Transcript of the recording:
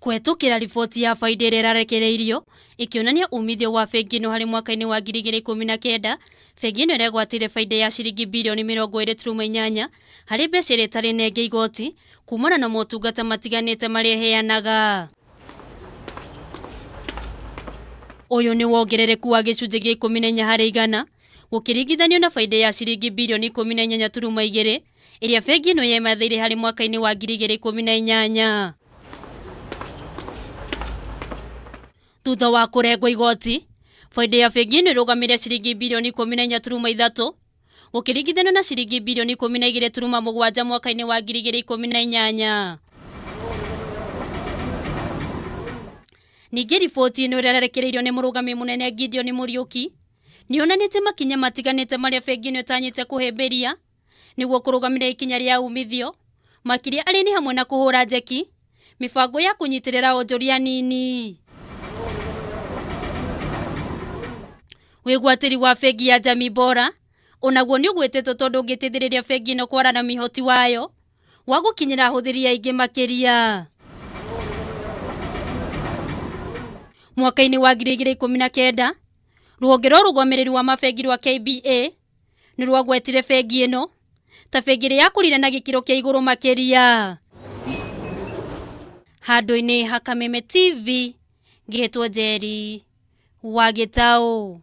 Kũhetũkĩra riboti ya baida ĩrĩa ĩrarekereirio ĩkĩonania umithio wa bengi ĩno harĩ mwaka-inĩ wa 2019, bengi ĩno ĩregwatĩire baida ya ciringi birioni 20.8 harĩ mbeca ĩrĩa ĩtarĩ nenge igoti kumana na motungata matiganĩte marĩa ĩheanaga. Ũyũ nĩ wongerereku wa gĩcunjĩ gĩa 14 harĩ igana gũkĩringithanio na baida ya ciringi birioni 18.2 ĩrĩa bengi ĩno yemathĩire harĩ mwaka-inĩ wa 2018. Thutha wa kũrengwo igoti, baida ya bengi ĩno ĩrũgamĩire ciringi birioni 14.3 gũkĩringithanio na ciringi birioni 12.7 mwaka-inĩ wa 2018. Ningĩ riboti ĩno ĩrĩa ĩrarekereirio nĩ mũrũgamĩrĩri mũnene Gideon Mũriũki nĩ yonanĩtie makinya matiganĩte marĩa bengi ĩno ĩtanyĩte kũhĩmbĩria nĩguo kũrũgamĩrĩra ikinya rĩa umithio, makĩria arĩ nĩ hamwe na kũhũra njeki mĩbango ya kũnyitĩrĩra onjoria anini. Wĩgwatĩri wa bengi ya Jamii Bora onaguo nĩ ũgwetetwo tondũ ũngĩteithĩrĩria bengi ĩno kwaranamia ũhoti wayo wa gũkinyĩra ahũthĩri aingĩ makĩria. Mwaka-inĩ wa 2019, rũhonge rwa ũrũgamĩrĩri wa mabengi rwa KBA nĩ rwagwetire bengi ĩno ta bengi ĩrĩa yakũrire na gĩkĩro kĩa igũrũ makĩria. Handũ-inĩ ha Kameme TV, ngĩtwo Njeri wa Gĩtaũ.